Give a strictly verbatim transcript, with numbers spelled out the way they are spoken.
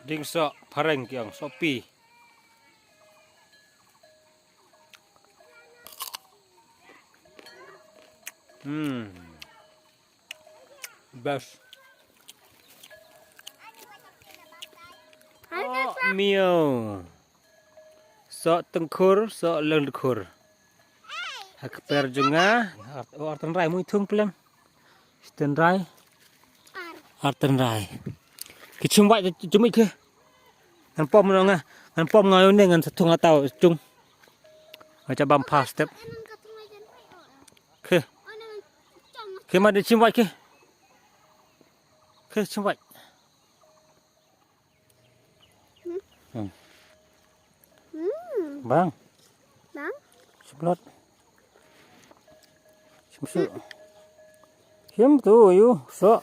Ding soh phareng ki ong, soh pi. Hmm. Best. Soh miaw. Soh tyngkhur, soh lyngdkhur. Ha kper jong nga, ar, oh, ar tynrai, mui thung plem. Tynrai. Ar tynrai. Ki chim wait, chim wait ki. Ngan pom no nga, ngan pom nga ne, ngan sa thung ataw chung. Nga cha bam pa step. Ki. Ki ma de chim wait ki. Ki chim wait. Hmm. Hmm. Bang. Bang. Chim lot. Chim su. Chim tu yu, soh.